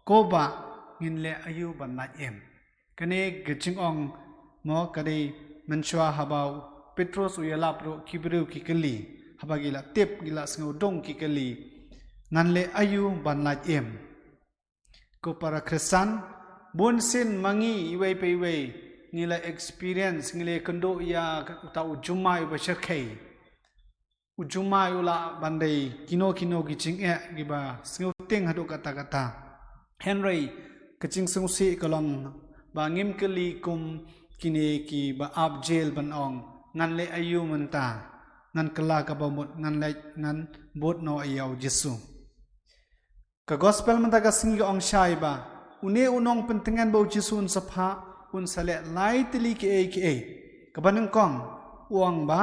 ko Bah, ngin leh aïu ban lait im? Kane ka jingong mo ka dei mynshuwa haba u Petrus u ïalap ruh ki briew ki kylli, haba ki la tip, ki la sngewdong ki kylli, ngan leh aïu ban lait im? Ko para Khristan, bunsien ma ngi iwei pa iwei ngi la experience, ngi la ïakynduh ïa uta u jumai uba shyrkhei. U jumai u lah ban dei kino kino ki jingeh kiba sngewtieng haduh katta katta. Hynrei ka jingsngewsih ka long ba ngim kylli kum kine kiba ap jail ban ong, ngan leh aïu mynta? Ngan kylla kaba mut, ngan leit, ngan bud noh ïa u Jisu. Ka Gospel mynta ka sngi ka ong shai ba une u nongpyntngen ba u Jisu un sa phah, un sa leh lai tylli kiei kiei. Kaba nyngkong, u ong ba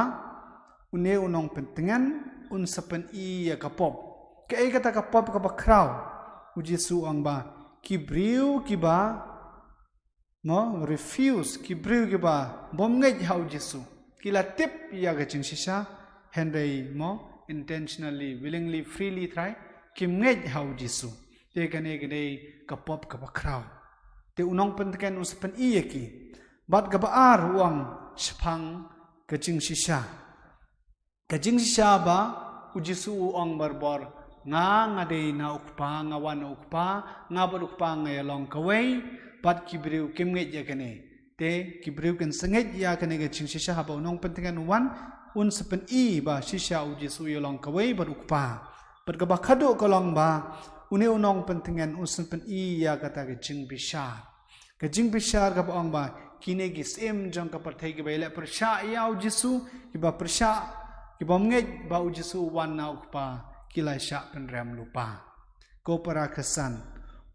une u nongpyntngen un sa pyni ïa ka pop. Kaei kata ka pop kaba khraw? U Jisu u ong ba ki briew kiba mo, refuse, ki briew kiba bym ngeit ha u Jisu, ki la tip ïa ka jingshisha, hynrei mo, intentionally, willingly, freely trai, kim ngeit ha u Jisu. Te kane ka dei ka pop kaba khraw. Te u nongpyntngen un sa pyni ïa ki. Bad kaba ar u ong shaphang ka jingshisha. Ka jingshisha ba u Jisu u ong barabor, nga, nga dei na u Kpa, nga wan na u Kpa, nga bad u Kpa nga ïalong kawei, bad ki briew kim ngeit ïa kane. Te ki briew kin sa ngeit ïa kane ka jingshisha haba u nongpyntngen u wan, un sa pyni ba shisha u Jisu u ïalong kawei bad u Kpa. Bad kaba khadduh ka long ba une u nongpyntngen un sa pyni ïa kata ka jingbishar. Ka jingbishar kaba ong ba kine ki syiem jong ka pyrthei kiba ïaleh pyrshah ïa u Jisu, kiba pyrshah, kibym ngeit ba u Jisu u wan na u Kpa, ki la shah pynrem lypa. Ko para Khristan,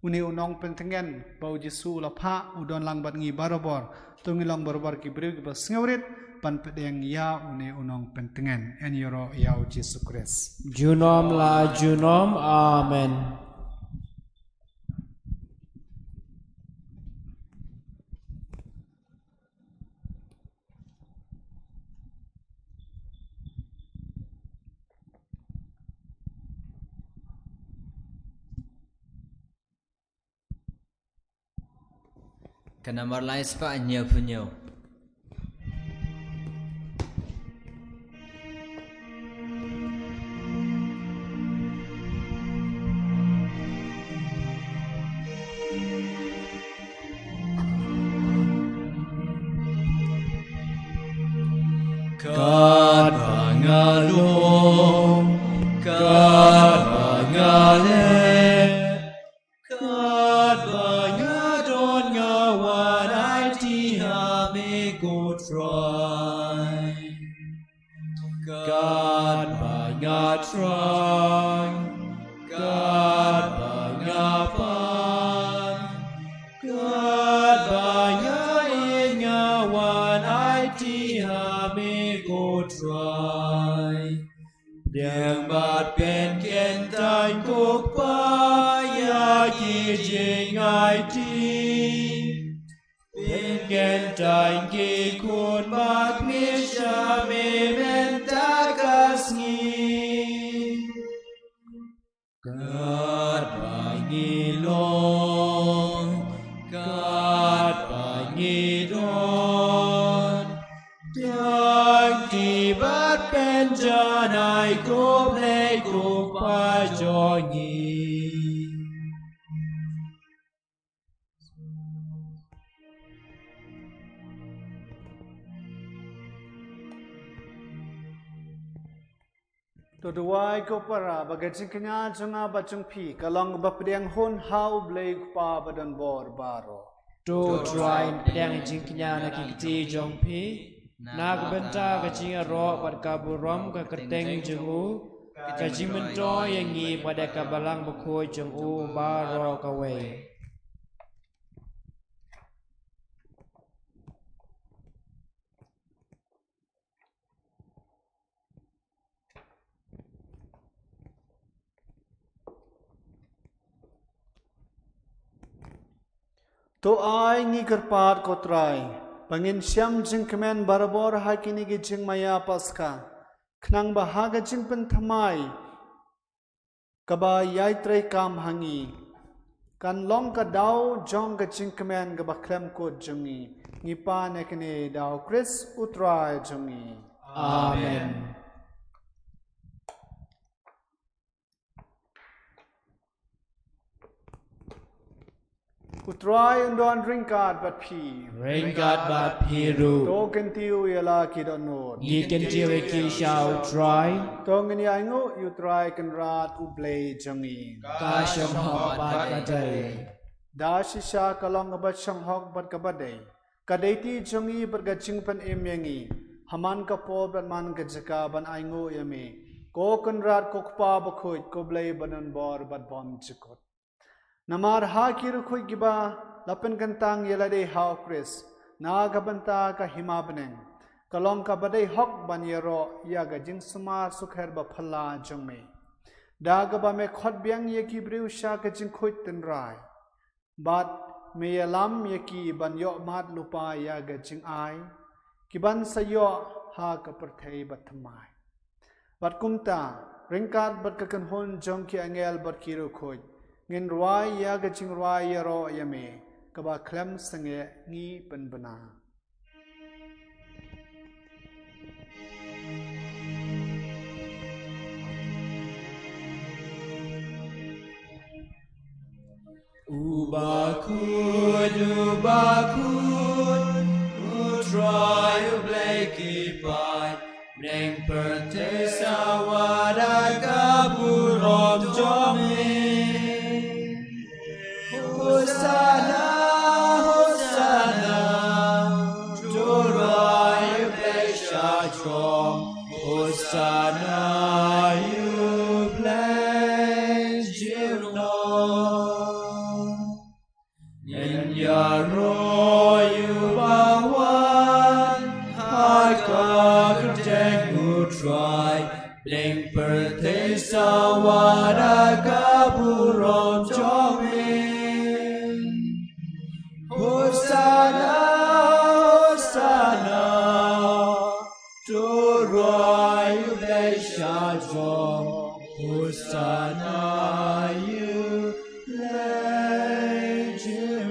une u nongpyntngen ba u Jisu u la phah u don lang bad ngi barabor. To ngin long barabor ki briew kiba sngewrit ban pdiang ïa une u nongpyntngen. Yn ïaroh ïa u Jisu Khrist. Junom la junom. Amen. Ka namar lai spah hynñiewphew hynñiew. Katba nga thrang, katba nga pan, katba nga ïeng, nga wan aiti ha me ko Trai. Pdiang bad pynkyntait ko Kpa ïa ki jingaiti. Pynkyntait ki khun ba kmie sha me mynta ka sngi. Katba ngi long, katba ngi don, tang kti bad pynjanai ko Blei ko Kpa jong ngi. To duwai ko para ba ka jingkñia jong nga bad jong phi ka long ba pdiang hun ha U Blei U Kpa ba don bor baroh. To Trai, pdiang jingkñia na ki kti jong phi na ka bynta ka jingïaroh bad ka burom ka kyrteng jong u, ka jingmyntoi ïa ngi bad ïa ka Balang Bakhuid jong u baroh kawei. To ai ngi kyrpad ko Trai ba ngin shem jingkmen barabor ha kine ki jingmaïa Paska, khnang ba ha ka jingpynthymmai kaba ïai treikam ha ngi kan long ka daw jong ka jingkmen kaba khlem kut jong ngi. Ngi pan ïa kane da U Khrist U Trai jong ngi. Amen. U Trai un don ryngkat bad phi. Ryngkat bad phi ruh. To kyntiew ïa la ki dohnud. Ngi kyntiew ïa ki sha U Trai. To ngin ïa ainguh ïa U Trai Kynrad U Blei jong ngi. Ka shonghok bad ka dei. Da shisha ka long kaba shonghok bad kaba dei, ka dei ti jong ngi bad ka jingpynim ïa ngi ha man ka por bad man ka jaka ban ainguh ïa me, ko Kynrad ko Kpa Bakhuid, ko Blei ba don bor bad bymjukut. Namar ha ki riewkhuid kiba la pynkyntang ïa lade ha U Khrist na ka bynta ka hima bneng, ka long kaba dei hok ban ïaroh ïa ka jingsumar sukher ba phylla jong me, da kaba me khot biang ïa ki briew sha ka jingkhuid tynrai, bad me ïalam ïa ki ban ïoh mad lypa ïa ka jingai ki ban sa ïoh ha ka pyrthei bathymmai. Bad kumta, ryngkat bad ka kynhun jong ki angel bad ki riewkhuid, ngin rwai ïa ka jingrwai ïaroh ïa me kaba khlem sangeh. Ngi pynbna. U bakhuid, u bakhuid, U Trai U Blei ki paid, bneng pyrthei sa wad da ka burom jong me. Hosanna, Hosanna, to rwai ïa U Blei shajrong. Hosanna ïa U Blei jingïarap. Ngin ïaroh ïa u ba wan ha ka kyrteng U Trai, bneng pyrthei sa wad da ka burom jong me. Hosanna, Hosanna, to rwai ïa U Blei shajrong. Hosanna ïa U Blei jingïarap.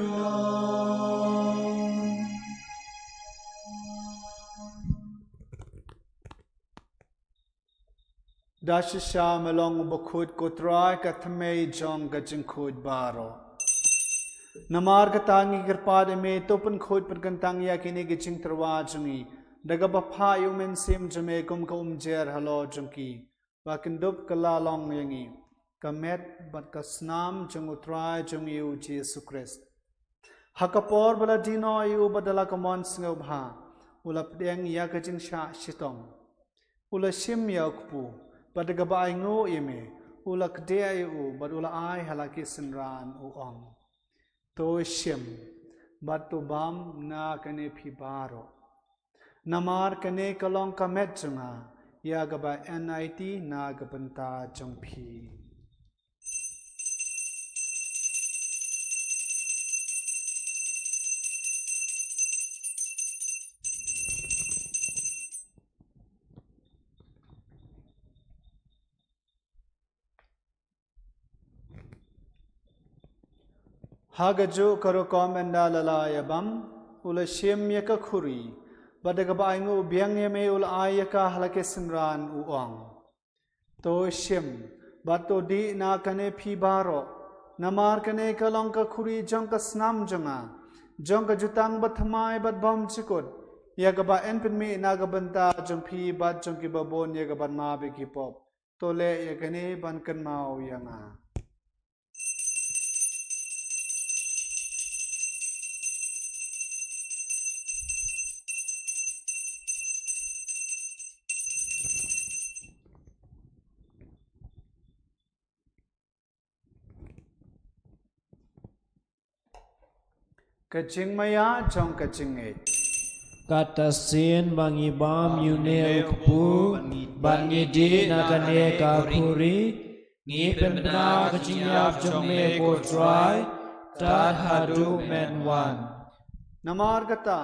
Da shisha me long u bakhuid ko Trai, ka thymmei jong ka jingkhuid baroh. Namar kata ngi kyrpad ïa me, to pynkhuid pynkyntang ïa kine ki jingtyrwa jong ngi da kaba phah ïa u Mynsiem jong me kum ka umjer halor jong ki, ba kin dup kylla long ïa ngi ka met bad ka snam jong U Trai jong ngi U Jisu Khrist. Ha ka por ba la die noh ïa u bad da la ka mon sngewbha, u la pdiang ïa ka jingshah shitom. U la shim ïa u kpu, bad da kaba ainguh ïa me, u la kdiah ïa u, bad u la ai ha la ki synran, u ong: To shim, bad to bam na kane phi baroh. Namar kane ka long ka met jong nga, ïa kaba enai ti na ka bynta jong phi. Ha kajuh ka rukom ynda la lah ïa bam, u la shim ïa ka khuri, bad da kaba ainguh biang ïa me, u la ai ïa ka ha la ki synran, u ong: To shim, bad to dih na kane phi baroh. Namar kane ka long ka khuri jong ka snam jong nga, jong ka jutang bathymmai bad bymjukut, ïa kaba yn pynmih na ka bynta jong phi bad jong kiba bun, ïa kaban map ïa ki pop. To leh ïa kane ban kynmaw ïa nga. Ka jingmaïa jong ka jingngeit. Kata sien ba ngi bam ïa une u kpu, bad ngi dih na kane ka khuri, ngi pynbna ka jingïap jong me, ko Trai, tad haduh men wan. Namar kata,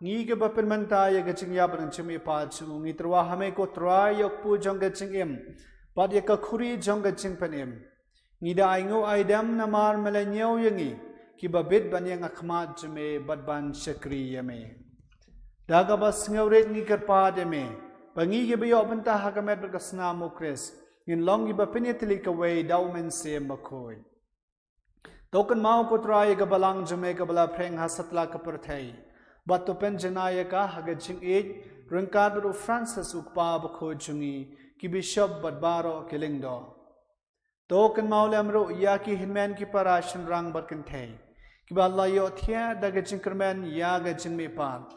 ngi kiba pynmynta ïa ka jingïap bad ka jingmihpat jong u, ngi tyrwa ha me, ko Trai, ïa u kpu jong ka jingim, bad ïa ka khuri jong ka jingpynim. Ngi da ainguh aidem namar me la ñiew ïa ngi, kiba bit ban ïeng ha khmat jong me bad ban shakri ïa me. Da kaba sngewrit ngi kyrpad ïa me, ba ngi kiba ïoh bynta ha ka met bad ka snam u Khrist, ngin long kiba pynïatylli kawei da u Mynsiem Bakhuid. To kynmaw, ko Trai, ïa ka balang jong me kaba la phreng ha satlak ka pyrthei, bad to pynjanai ïa ka ha ka jingïeit, ryngkat bad u Francis u Kpa Bakhuid jong ngi, ki bishop bad baroh ki lyngdoh. To kynmaw lem ruh ïa ki hynmen ki para shynrang bad kynthei, kiba la ïohthiah da ka jingkyrmen ïa ka jingmihpat,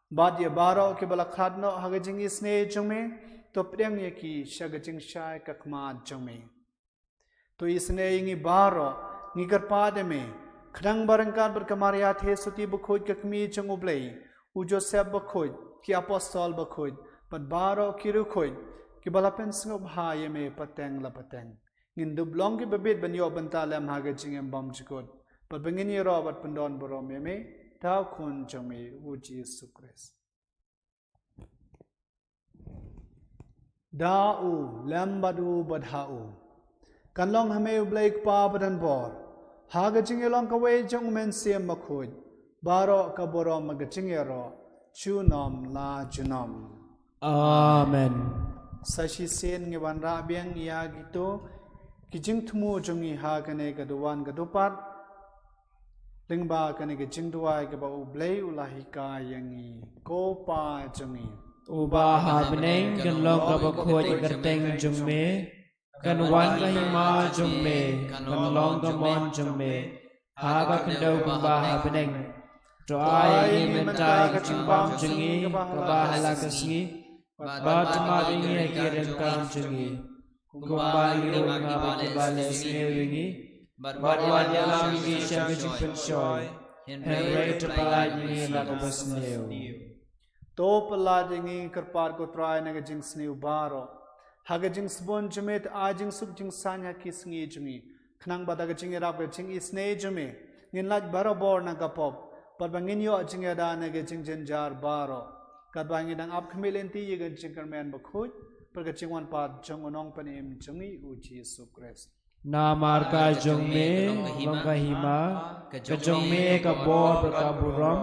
bad ïa baroh kiba la khlad noh ha ka jingisynei jong me, to pdiang ïa ki sha ka jingshai ka khmat jong me. To isynei ïa ngi baroh, ngi kyrpad ïa me, khnang ba ryngkat bad ka Maria Theisotti Bakhuid, ka Kmie jong U Blei, u Joseph Bakhuid, ki apostol bakhuid, bad baroh ki riewkhuid, kiba la pynsngewbha ïa me pateng la pateng, ngin dup long kiba bit ban ïoh bynta lem ha ka jingim bymjukut, bad ba ngin ïaroh bad pyndonburom ïa me da u Khun jong me, u Jisu Khrist. Da u, lem bad u, bad ha u, kan long ha me U Blei Kpa Badan Bor, ha ka jingïalong kawei jong U Mynsiem Bakhuid, baroh ka burom bad ka jingïaroh, junom la junom. Amen. Sa shisien ngi wanrah biang ïa kito ki jingthmu jong ngi ha kane ka duwan ka dupat, lyngba kane ka jingduwai kaba U Blei u la hikai ïa ngi. Ko Pa jong ngi uba ha bneng, kan long kaba khuid ka kyrteng jong me, kan wan ka hima jong me, kan long ka mon jong me, ha ka khyndew kumba ha bneng. To ai ïa ngi mynta ka jingbam jong ngi kaba ha la ka sngi, bad to map ïa ngi ha ki ryngkam jong ngi, kumba ngi ruh ngi map ïa kiba leh sniew ïa ngi, bad wat ïalam ïa ngi sha ka jingpynshoi, hynrei to pyllait ïa ngi na kaba sniew. To pyllait ïa ngi, ngi kyrpad ko Trai, na ka jingsniew baroh. Ha ka jingsbun jong me to ai jingsuk jingsaiñ ha ki sngi jong ngi, khnang ba da ka jingïarap ka jingisynei jong me, ngin lait barabor na ka pop, bad ba ngin ïoh jingïada na ka jingjynjar baroh, katba ngi dang ap khmih lynti ïa ka jingkyrmen bakhuid, bad ka jingwan pat jong u Nongpynim jong ngi u Jisu Khrist. Namar ka jong me ka long ka hima, ka jong me ka bor bad ka burom,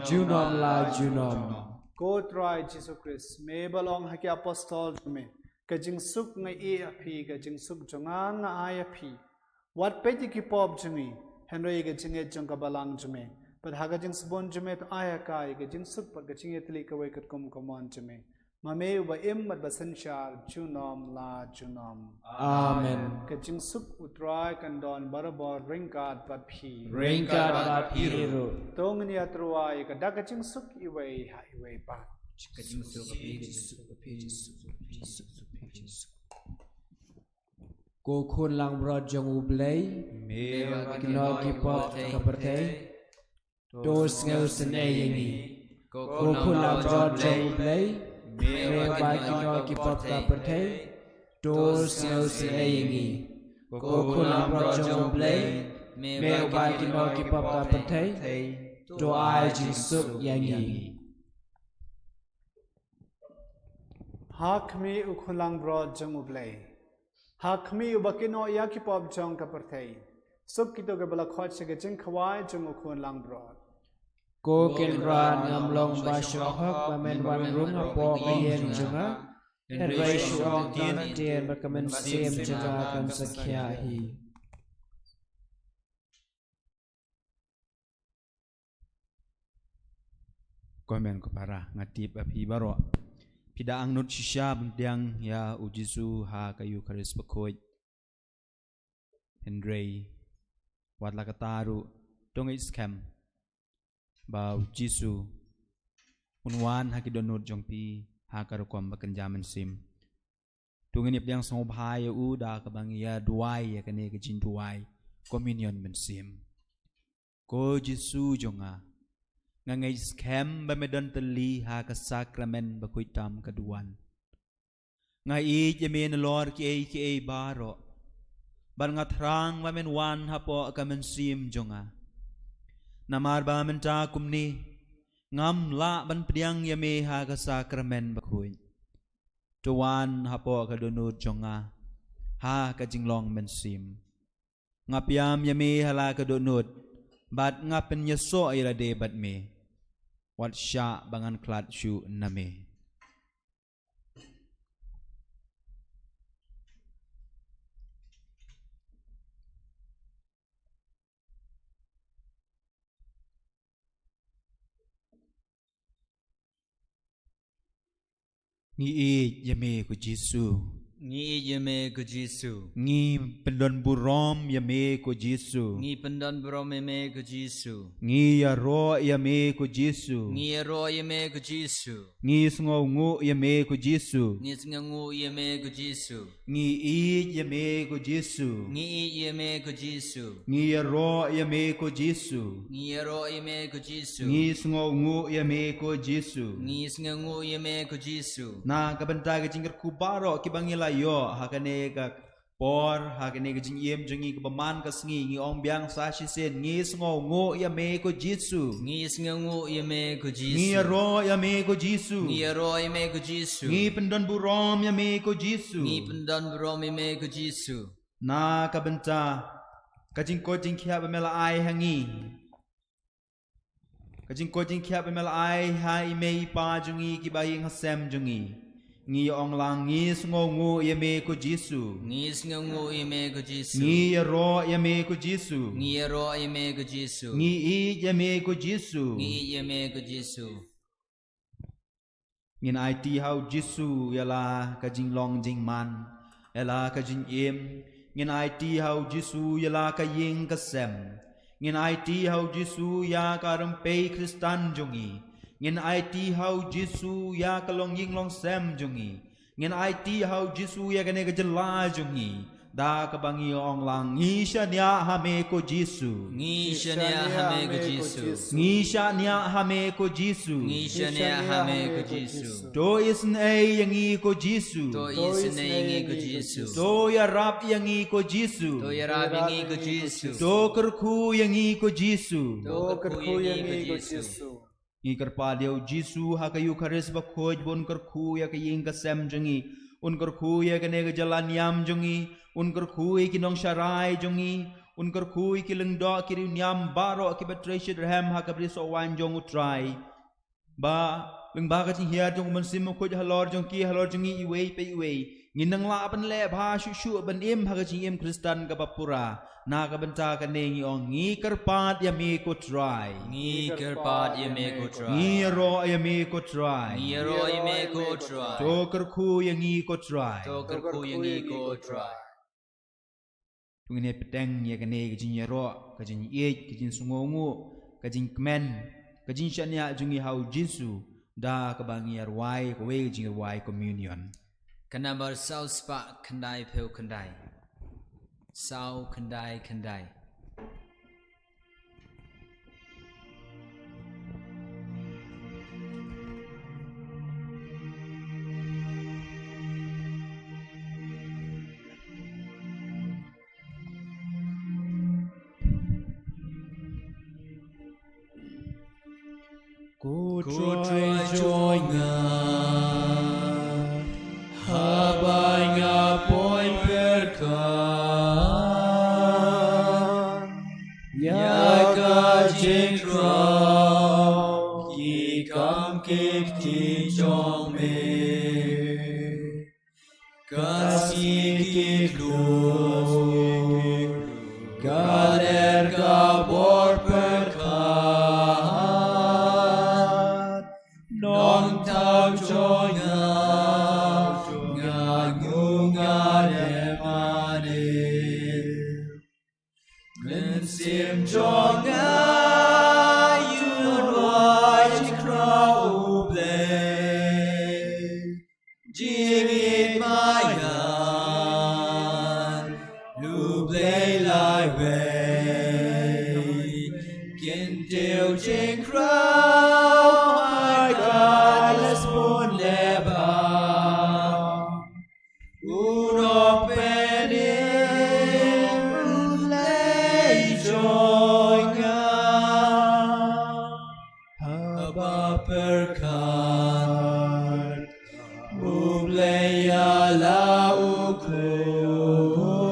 junom la junom. Ko Trai Jisu Khrist, me ba la ong ha ki apostol jong me, ka jingsuk nga ai ïa phi, ka jingsuk jong nga nga ai ïa phi. Wat peit ïa ki pop jong ngi, hynrei ïa ka jingngeit jong ka balang jong me. Bad ha ka jingsbun jong me to ai ha ka ïa ka jingsuk bad ka jingïatylli kawei katkum ka mon jong me. Ma me uba im bad ba synshar junom la junom. Amen. Ka jingsuk u Trai kan don barabor ryngkat bad phi. Ryngkat bad phi ruh. To ngin ïatyrwa ïa ka da ka jingsuk iwei ha iwei pat. Ko khun langbrot jong U Blei, me ba kynnoh ki pop ka pyrthei, to sngewsynei ïa ngi. Ko khun langbrot jong U Blei, me ba kynnoh ki pop ka pyrthei, to sngewsynei ïa ngi. Ko khun langbrot jong U Blei, me ba kynnoh ki pop ka pyrthei, to ai jingsuk ïa ngi. Ha khmih u khun langbrot jong U Blei, ha khmih uba kynnoh ïa ki pop jong ka pyrthei. Suk kito kiba la khot sha ka jingkhawai jong u khun langbrot. Ko Kynrad, ngam long ba shoh hok ba men wan rung hapoh ka ïing jong nga, hynrei shu ong tang ktien bad ka mynsiem jong nga kan sa khiah hi. Ko hynmen ko para, nga tip ba phi baroh phi da angnud shisha ban pdiang ïa U Jisu ha ka Eukharist bakhuid. Hynrei wat la katta ruh, to ngeit skhem ba U Jisu un wan ha ki dohnud jong phi ha ka rukom ba kynja mynsiem. To ngin ïa pdiang sngewbha ïa u da kaba ngi ïa duwai ïa kane ka jingduwai Communion Mynsiem. Ko Jisu jong nga, nga ngeit skhem ba me don tylli ha ka sakramen bakhuid tam ka duwan. Nga ïeit ïa me nalor kiei kiei baroh, bad nga thrang ba men wan hapoh ka mynsiem jong nga. Namar ba mynta kumne ngam lah ban pdiang ïa me ha ka sakramen bakhuid. To wan hapoh ka dohnud jong nga ha ka jinglong mynsiem. Nga pdiang ïa me ha la ka dohnud, bad nga pynïasoh ïa lade bad me. Wat shah ba ngan khlad shuh na me. Ngi ïeit ïa me ko Jisu. Ngi ïeit ïa me ko Jisu. Ngi pyndon burom ïa me ko Jisu. Ngi pyndon burom ïa me ko Jisu. Ngi ïaroh ïa me ko Jisu. Ngi ïaroh ïa me ko Jisu. Ngi sngewnguh ïa me ko Jisu. Ngi sngewnguh ïa me ko Jisu. Ngi ïeit ïa me ko Jisu. Ngi ïeit ïa me ko Jisu. Ngi ïaroh ïa me ko Jisu. Ngi ïaroh ïa me ko Jisu. Ngi sngewnguh ïa me ko Jisu. Ngi sngewnguh ïa me ko Jisu. Na ka bynta ka jingkyrkhu baroh kiba ngi la ïoh ha kane ka por, ha kane ka jingim jong ngi kaba man ka sngi, ngi ong biang sa shisien, ngi sngewnguh ïa me ko Jisu. Ngi sngewnguh ïa me ko Jisu. Ngi ïaroh ïa me ko Jisu. Ngi ïaroh ïa me ko Jisu. Ngi pyndon burom ïa me ko Jisu. Ngi pyndon burom ïa me ko Jisu. Na ka bynta ka jingkoit jingkhiah ba me la ai ha ngi, ka jingkoit jingkhiah ba me la ai ha i mei i pa jong ngi kiba ïeng ha sem jong ngi, ngi ong lang, ngi sngewnguh ïa me ko Jisu. Ngi sngewnguh ïa me ko Jisu. Ngi ïaroh ïa me ko Jisu. Ngi ïaroh ïa me ko Jisu. Ngi ïeit ïa me ko Jisu. Ngi ïeit ïa me ko Jisu. Ngin aiti ha u Jisu ïa la ka jinglong jingman, ïa la ka jingim. Ngin aiti ha u Jisu ïa la ka ïing ka sem. Ngin aiti ha u Jisu ïa ka rympei Khristan jong ngi. Ngin aiti ha u Jisu ïa ka longïing longsem jong ngi. Ngin aiti ha u Jisu ïa kane ka jylla jong ngi. Da kaba ngi ong lang, ngi shaniah ha me ko Jisu. Ngi shaniah ha me ko Jisu. Ngi shaniah ha me ko Jisu. Ngi shaniah ha me ko Jisu. To isynei ïa ngi ko Jisu. To isynei ïa ngi ko Jisu. To ïarap ïa ngi ko Jisu. To ïarap ïa ngi ko Jisu. To kyrkhu ïa ngi ko Jisu. To kyrkhu ïa ngi ko Jisu. Ngi kyrpad ïa u Jisu ha ka Eukharist bakhuid ba un kyrkhu ïa ka ïing ka sem jong ngi. Un kyrkhu ïa kane ka jylla niam jong ngi. Un kyrkhu ïa ki nongsharai jong ngi. Un kyrkhu ïa ki lyngdoh ki riewniam baroh kiba trei shitrhem ha ka brisoh waiñ jong u Trai. Ba lyngba ka jinghiar jong u Mynsiem Bakhuid halor jong ki halor jong ngi iwei pa iwei, ngin nang lah ban leh bha shuh shuh ban im ha ka jingim Khristan kaba pura. Na ka bynta kane ngi ong, ngi kyrpad ïa me ko Trai. Ngi kyrpad ïa me ko Trai. Ngi ïaroh ïa me ko Trai. Ngi ïaroh ïa me ko Trai. To kyrkhu ïa ngi ko Trai. To kyrkhu ïa ngi ko Trai. To ngin ïa bteng ïa kane ka jingïaroh, ka jingïeit, ka jingsngewnguh, ka jingkmen, ka jingshaniah jong ngi ha u Jisu. Da kaba ngi ïa rwai kawei ka jingrwai communion. Ka nambar saw spah khyndai phew khyndai. Saw khyndai khyndai. Ko Trai jong nga, haba nga poi pyrkhat ïa ka jingkhraw ki kam ki kti jong me, ka sngi ki khlur, ka ler ka bor pyrkhat, Nongthaw jong nga, nga ngu nga dem mane. Mynsiem jong nga, ïa u rwai jingkhraw U Blei. Jingit maïan, U Blei lai wei. Kyntiew jingkhraw, ha ka la sbun leba. U Nongpynim U Blei jong nga. Haba pyrkhat U Blei ïa la u khun,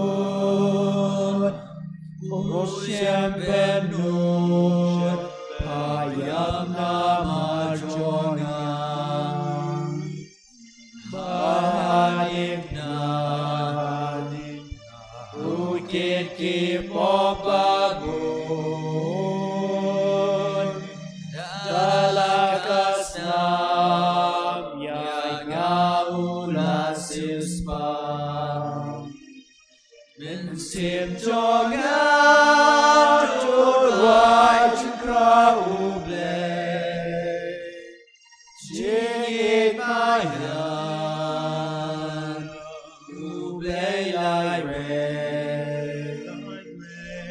u shem bynnud, pha ïam namar jong nga. Bad ha ïing khnang u kit ki pop babun. Da la ka snam ïa nga u la siewspah. Mynsiem jong nga, to rwai jingkhraw U Blei. Jingit maïan, U Blei lai wei.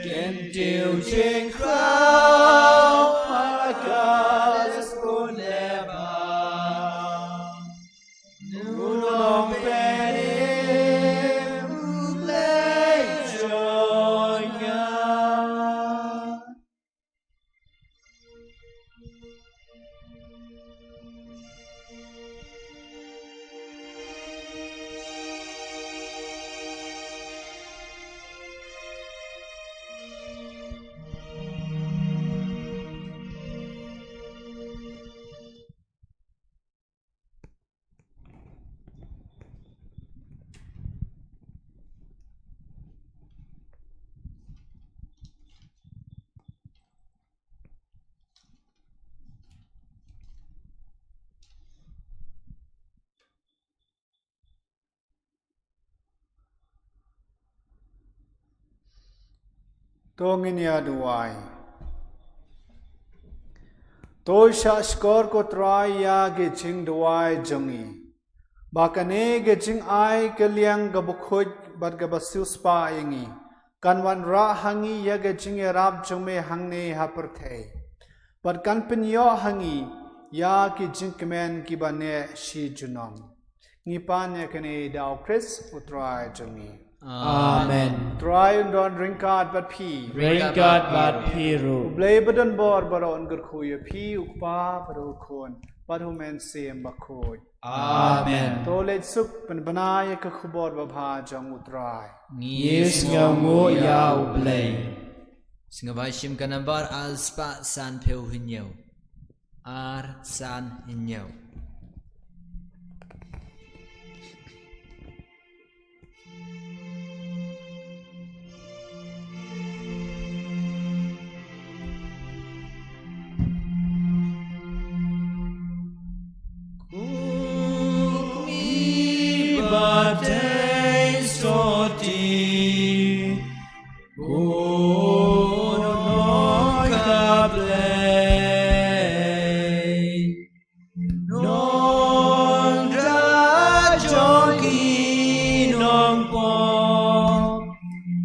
Kyntiew jingkhraw, ha ka la sbun leba. U Nongpynim U Blei jong nga. To ngin ïa duwai. To shahshkor ko Trai ïa ki jingduwai jong ngi. Ba kane ka jingai ka liang kaba khuid bad kaba siewspah ïa ngi. Kan wanrah ha ngi ïa ka jingïarap jong me hangne ha pyrthei. Bad kan pynïoh ha ngi ïa ki jingkmen kiba neh shi junom. Ngi pan ïa kane da U Khrist U Trai jong ngi. Amen. Trai un don ryngkat bad phi. Ryngkat bad phi ruh. U Blei ba don bor baroh un kyrkhu ïa phi, U Kpa bad U Khun bad U Mynsiem Bakhuid. Amen. To leit suk pynbna ïa ka khubor babha jong U Trai. Ngi sngewnguh ïa U Blei. Sngewbha shim ka nambar ar spah san phew hynñiew. Ar san hynñiew.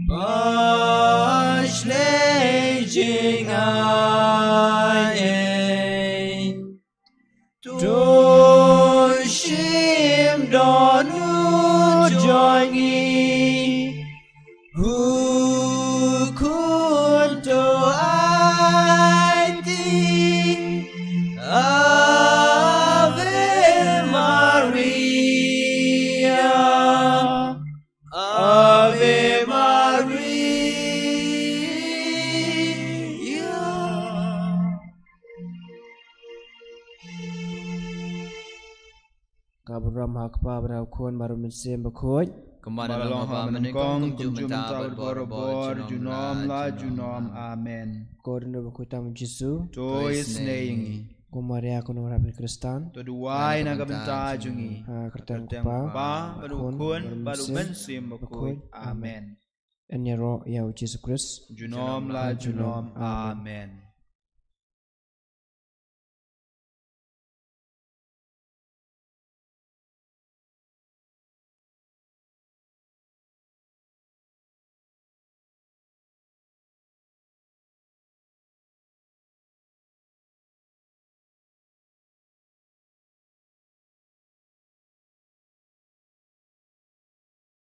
Ba shlei jingai to shim don u jong ngi. U khun to ai ti. Ave Maria. Ave Maria. Ka burom ha Kpa bad ha Khun bad ha Mynsiem Bakhuid. Kumba la long ha mynnyngkong, kumjuh mynta bad barabor, junom la junom. Amen. Ko Ri Bakhuid tam Jisu. To ïa sngewbha ïa ngi. Ko Maria ko nongrap Khristan. To duwai na ka bynta jong ngi. Ha kyrteng Kpa bad u Khun bad u Mynsiem Bakhuid. Amen. Yn ïaroh ïa u Jisu Khrist. Junom la junom. Amen.